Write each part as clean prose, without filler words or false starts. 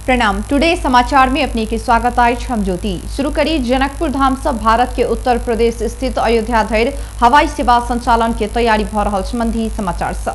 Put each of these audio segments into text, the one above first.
प्रणाम। टुडे समाचार में अपने के स्वागत अछि। हम ज्योति। शुरू करी जनकपुर धाम से भारत के उत्तर प्रदेश स्थित अयोध्या धरि हवाई सेवा संचालन के तैयारी भ रहल संबंधी समाचार से।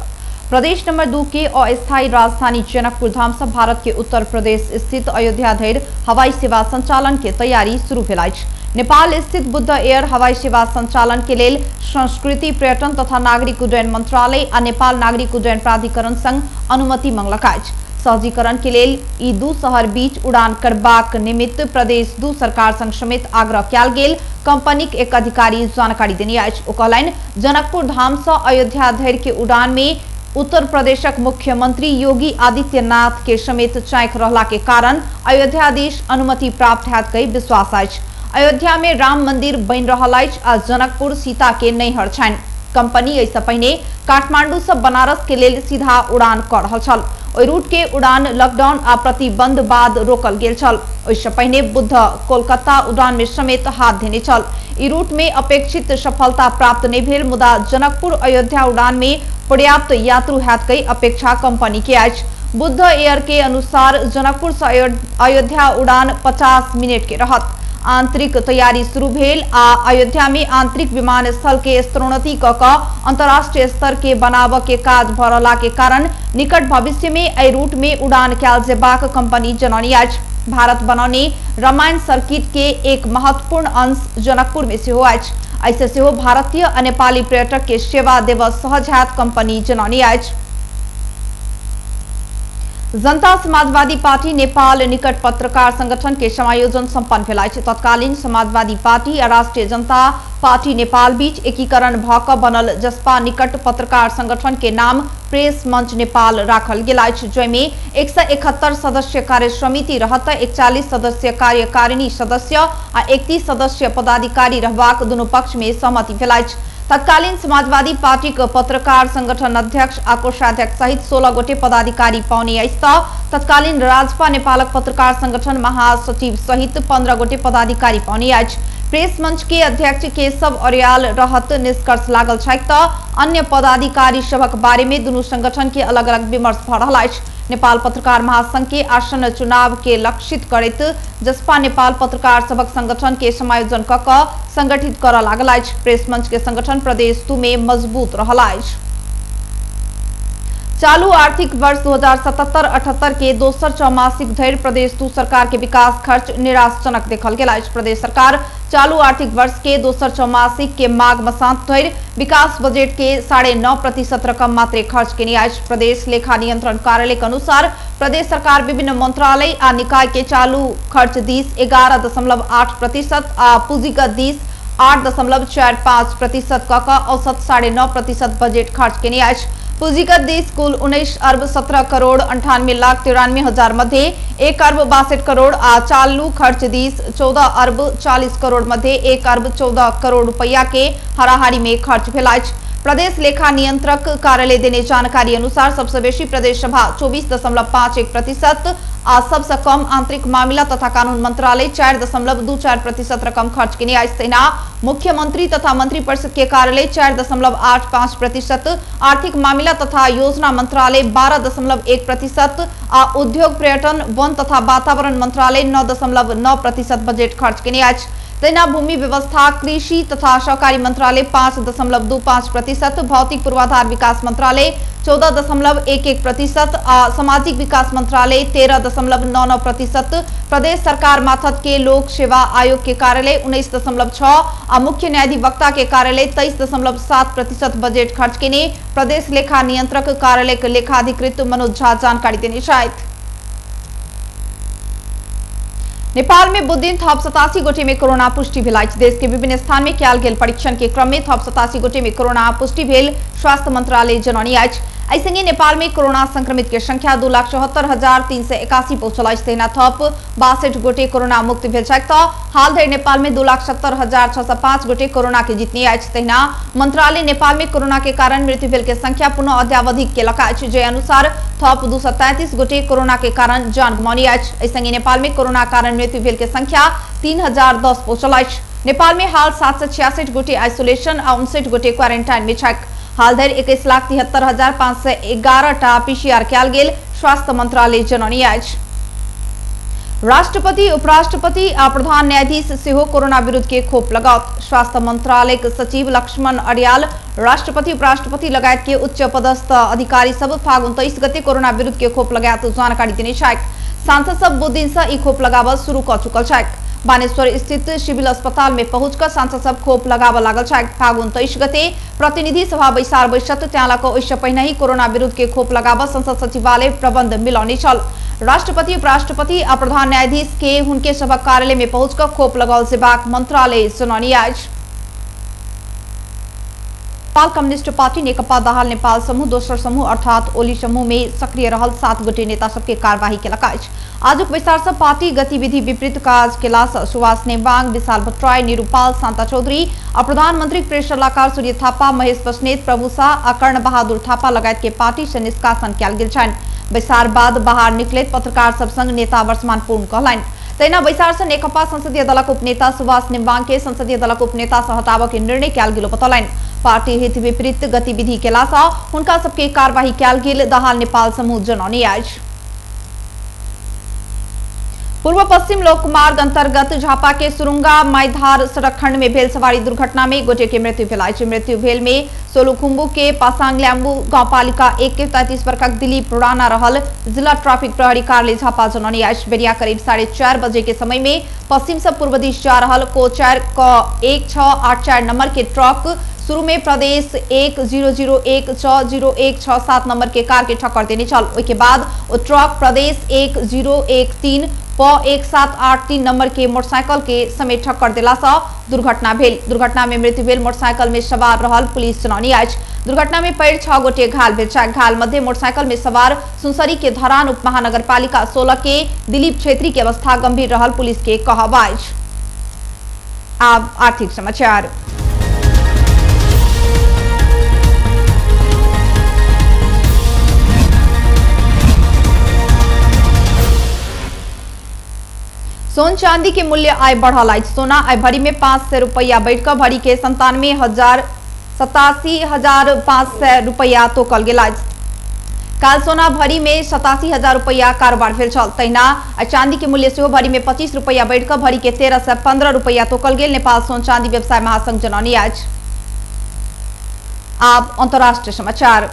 प्रदेश नंबर 2 के अस्थायी राजधानी जनकपुर धाम से भारत के उत्तर प्रदेश स्थित अयोध्या धरि हवाई सेवा संचालन के तैयारी शुरू भेल अछि। नेपाल स्थित बुद्ध एयर हवाई सेवा संचालन के लेल संस्कृति पर्यटन तथा नागरिक उड्डयन मंत्रालय आ नेपाल नागरिक उड्डयन प्राधिकरण संग अनुमति मंगलक अछि। सहजीकरण के लेल ई दू शहर बीच उड़ान करबाक निमित्त प्रदेश 2 सरकार संग समेत आग्रह कयल गेल कंपनीक एक अधिकारी जानकारी देने अछि। ओ कहलनि, जनकपुर धाम से अयोध्या धरि के उड़ान में उत्तर प्रदेशक मुख्यमंत्री योगी आदित्यनाथ के समेत चाँकि रहला के कारण अयोध्या दिस अनुमति प्राप्त हैत कहि विश्वास अछि। अयोध्या में राम मंदिर बनि रहल अछि आ जनकपुर सीता के नैहर छनि। कंपनी एहिसँ पहिने काठमांडू से बनारस के लेल सीधा उड़ान कऽ रहल छल। ओहि रूट के उड़ान लॉकडाउन आ प्रतिबंध बाद रोकल गेल छल। ओहिसँ पहिने बुद्ध कोलकाता उड़ान में समेत हाथ धेने छल। ई रूट में अपेक्षित सफलता प्राप्त नहीं भेल, मुदा जनकपुर अयोध्या उड़ान में पर्याप्त यात्रु हैत कहि अपेक्षा कंपनी के अछि। बुद्ध एयर के अनुसार जनकपुर से अयोध्या उड़ान 50 मिनट के रहत। आंतरिक तैयारी शुरू भेल आ अयोध्या में आंतरिक विमानस्थल के स्तरोन्नति क अंतर्राष्ट्रीय स्तर के बनाबऽ के काज भ रहला के कारण निकट भविष्य में एहि रूट में उड़ान कयल जेबाक कंपनी जनौने अछि। भारत बनौने रामायण सर्किट के एक महत्वपूर्ण अंश जनकपुर में सेहो अछि। एहिसँ सेहो भारतीय आ नेपाली पर्यटक के सेवा देबऽ सहज हैत कंपनी जनौने अछि। जनता समाजवादी पार्टी नेपाल निकट पत्रकार संगठन के समायोजन संपन्न भेल अछि। तत्कालीन समाजवादी पार्टी आ राष्ट्रीय जनता पार्टी नेपाल बीच एकीकरण भ क बनल जसपा निकट पत्रकार संगठन के नाम प्रेस मंच नेपाल राखल गेल अछि, जाहिमे 171 सदस्य कार्य समिति रहत, 41 सदस्य कार्यकारिणी सदस्य आ 31 सदस्य पदाधिकारी रहबाक दुनू पक्ष में सहमति भेल अछि। तत्कालीन समाजवादी पार्टी के पत्रकार संगठन अध्यक्ष आ कोषाध्यक्ष सहित 16 गोटे पदाधिकारी पाउने अछि त तत्कालीन राजपा नेपालक पत्रकार संगठन महासचिव सहित 15 गोटे पदाधिकारी पाउने अछि। प्रेस मंच के अध्यक्ष केशव अर्याल रहत निष्कर्ष लागल छैक त अन्य पदाधिकारी सभक बारे में दुनू संगठन के अलग अलग विमर्श भ रहल अछि। नेपाल पत्रकार महासंघ के आसन्न चुनाव के लक्षित करैत जसपा नेपाल पत्रकार सभक संगठन के समायोजन क क संगठित करऽ लागल अछि। प्रेस मंच के संगठन प्रदेश 2 में मजबूत रहल अछि। चालू आर्थिक वर्ष 2077-78 के दोसर चौमासिक धरि प्रदेश 2 सरकार के विकास खर्च निराशजनक देखल गेल अछि। प्रदेश सरकार चालू आर्थिक वर्ष के दोसर चौमासिक के माघ मसांत धरि विकास बजट के 9.5% रकम मात्रे खर्च केने अछि। प्रदेश लेखा नियंत्रण कार्यालय के अनुसार प्रदेश सरकार विभिन्न मंत्रालय आ निकाय के चालू खर्च दिस 11.8% आ पूंजीगत दिस 8.45% क औसत 9.5% बजट खर्च केने अछि। पूंजीगत दिस कुल 19 अर्ब 17 करोड़ 98 लाख 93 हजार मध्ये 1 अर्ब 62 करोड़ आ चालू खर्च दिस 14 अर्ब 40 करोड़ मध्ये 1 अर्ब 14 करोड़ रुपया के हाराहारी में खर्च भेल अछि। प्रदेश लेखा नियंत्रक कार्यालय देने जानकारी अनुसार सबसे बेसी प्रदेश सभा 24.51% आ सबसे कम आंतरिक मामिला तथा कानून मंत्रालय 4.24% रकम खर्च केने अछि। तहिना मुख्यमंत्री तथा मंत्री परिषद के कार्यालय 4.85%, आर्थिक मामिला तथा योजना मंत्रालय 12.1% आ उद्योग पर्यटन वन तथा वातावरण मंत्रालय 9.9% बजट खर्च केने अछि। तहिना भूमि व्यवस्था कृषि तथा सहकारी मंत्रालय 5.25%, भौतिक पूर्वाधार विकास मंत्रालय 14.11% आ सामाजिक विकास मंत्रालय 13.99%, प्रदेश सरकार माथत के लोक सेवा आयोग के कार्यालय 19.6 आ मुख्य न्यायाधिवक्ता के कार्यालय 23.7% बजट खर्च केने प्रदेश लेखा नियंत्रक कार्यालय के लेखाधिकृत मनोज झा जानकारी देने छथि। नेपाल में बुधदिन थप 87 गोटे में कोरोना पुष्टि भेल अछि। देश के विभिन्न स्थान में कयल गेल परीक्षण के क्रम में थप 87 गोटे में कोरोना पुष्टि भेल स्वास्थ्य मंत्रालय जनौने अछि। एहि संगे नेपाल में कोरोना संक्रमित के संख्या 2,74,381 पहुंचल अछि। तहिना थप 62 गोटे कोरोना मुक्त भेल छथि त हाल धरि नेपाल में 2,70,605 गोटे कोरोना के जीतने अछि। तहिना मंत्रालय नेपाल में कोरोना के कारण मृत्यु भेल के संख्या पुनः अद्यावधिक केलक अछि, जे अनुसार थप 233 गोटे कोरोना के कारण जान गमौने अछि। एहि संगे नेपाल में कोरोना कारण मृत्यु भेल के संख्या 3,010 पहुंचल अछि। नेपाल में हाल 766 गोटे आइसोलेशन आ 59 गोटे क्वारेंटाइन में छथि। हाल धरि 21,73,511 टा पीसीआर कयल गेल स्वास्थ्य मंत्रालय जनौने अछि। राष्ट्रपति, उपराष्ट्रपति आ प्रधान न्यायाधीश सेहो कोरोना विरुद्ध के खोप लगाओत। स्वास्थ्य मंत्रालय के सचिव लक्ष्मण अर्याल राष्ट्रपति, उपराष्ट्रपति लगायत के उच्च पदस्थ अधिकारी सब फागुन 23 गते कोरोना विरुद्ध के खोप लगायत जानकारी देने छथि। सांसद सब बुध दिन से ई खोप लगाबऽ शुरू कऽ चुकल छथि। बानेश्वर स्थित सिविल अस्पताल में पहुंचकर सांसद सब खोप लगाबऽ लागल छथि। फागुन 23 गते प्रतिनिधि सभा बैसार बैसत, त्यां लऽ कऽ ओहिसँ पहिने ही कोरोना विरुद्ध के खोप लगाबऽ संसद सचिवालय प्रबंध मिलौने छल। राष्ट्रपति, उपराष्ट्रपति आ प्रधान न्यायाधीश के हुनके सभक कार्यालय में पहुंचकर खोप लगाओल जेबाक मंत्रालय जनौने अछि। नेपाल कम्युनिस्ट पार्टी नेकपा दाहाल नेपाल समूह दोसर समूह अर्थात ओली समूह में सक्रिय रहल 7 गोटे नेता सबके कार्यवाही केलक अछि। आजुक बैसार से पार्टी गतिविधि विपरीत काज केला से सुभाष नेवांग, विशाल भट्टराई, निरूपाल, शान्ता चौधरी आ प्रधानमंत्री प्रेस सलाहकार सूर्य थापा, महेश बस्नेत, प्रभु शाह आ कर्ण बहादुर थापा लगायत के पार्टी से निष्कासन कयल गेल छनि। बैसार बाद बाहर निकलैत पत्रकार सब संग नेता वर्षमान पूर्ण कहलनि। तहिना बैसार से नेकपा संसदीय दलक उपनेता सुभाष नेवांग के संसदीय दलक उपनेता से हटाबऽ के निर्णय कयल गेल बतौलनि। पार्टी हित विपरीत गतिविधि केला से हुनका सबके कार्यवाही कयल गेल दाहाल नेपाल समूह जनौने अछि। पूर्व पश्चिम लोकमार्ग अंतर्गत झापा के सुरुंगा माईधार सड़क खंड में भेल सवारी दुर्घटना में गोटे के मृत्यु भेल अछि। मृत्यु भेल में सोलुखुम्बू के पासांगल्याम्बू गांवपालिका 1 के 33 वर्षक दिलीप राणा रहल जिला ट्रैफिक प्रहरी कार्यालय झापा जनौने अछि। बेरिया करीब 4:30 बजे के समय में पश्चिम से पूर्व दिश जा रहल को 4 क 1684 नंबर के ट्रक शुरू में प्रदेश 1001 60167 नंबर के कार के ठक्कर देने छल। ओहि बाद ओ ट्रक प्रदेश 1013 प 1783 नंबर के मोटरसाइकिल के समेत ठक्कर देला से दुर्घटना भेल। दुर्घटना में मृत्यु भेल मोटरसाइकिल में सवार रहल पुलिस जनौने अछि। दुर्घटना में पैर 6 गोटे घायल भेल छथि। घायल मध्य मोटरसाइकिल में सवार सुनसरी के धरान उप महानगरपालिका 16 के दिलीप छेत्री के अवस्था गंभीर रहल पुलिस के कहब अछि। आब आर्थिक समाचार। सोन चांदी के मूल्य आय बढ़ल अछि। सोना आय भरी में 500 रुपया बढ़िकऽ भरी के 87,500 रुपया तोकल गेल अछि। काल सोना भरी में 87,000 रुपया कारोबार भेल छल। तहिना आइ चांदी के मूल्य सेहो भरी में 25 रुपया बढ़िकऽ भरी के 1315 रुपया तोकल गेल नेपाल सोन चांदी व्यवसाय महासंघ जनौने अछि। आब अंतर्राष्ट्रीय समाचार।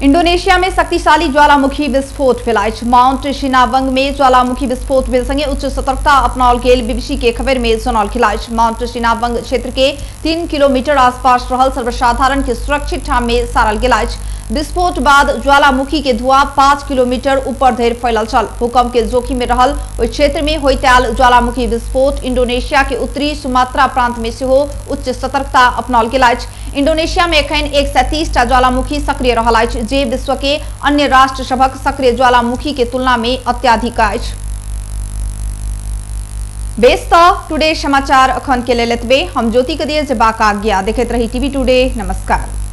इंडोनेशिया में शक्तिशाली ज्वालामुखी विस्फोट भेल अछि। माउंट सिनाबंग में ज्वालामुखी विस्फोट भेल संगे उच्च सतर्कता अपनाओल गेल बीबीसी के खबर में जनौल गेल अछि। माउंट सिनाबंग क्षेत्र के 3 किलोमीटर आसपास रहल सर्वसाधारण के सुरक्षित ठाम में सारल गेल अछि। विस्फोट बाद ज्वालामुखी के धुआं 5 किलोमीटर ऊपर धरि फैलल छल। भूकंप के जोखिम में रहल ओहि क्षेत्र में होइत आयल ज्वालामुखी विस्फोट इंडोनेशिया के उत्तरी सुमात्रा प्रांत में सेहो उच्च सतर्कता अपनाओल गेल अछि। इंडोनेशिया में एखन 130 टा ज्वालामुखी सक्रिय रहल अछि, जे विश्व के अन्य राष्ट्र सभक सक्रिय ज्वालामुखी के तुलना में अत्याधिक अछि। बेस त टुडे समाचार अखन के लेल एतबे। हम ज्योति के दिए जेबाक आज्ञा। देखैत रही टीवी टुडे। नमस्कार।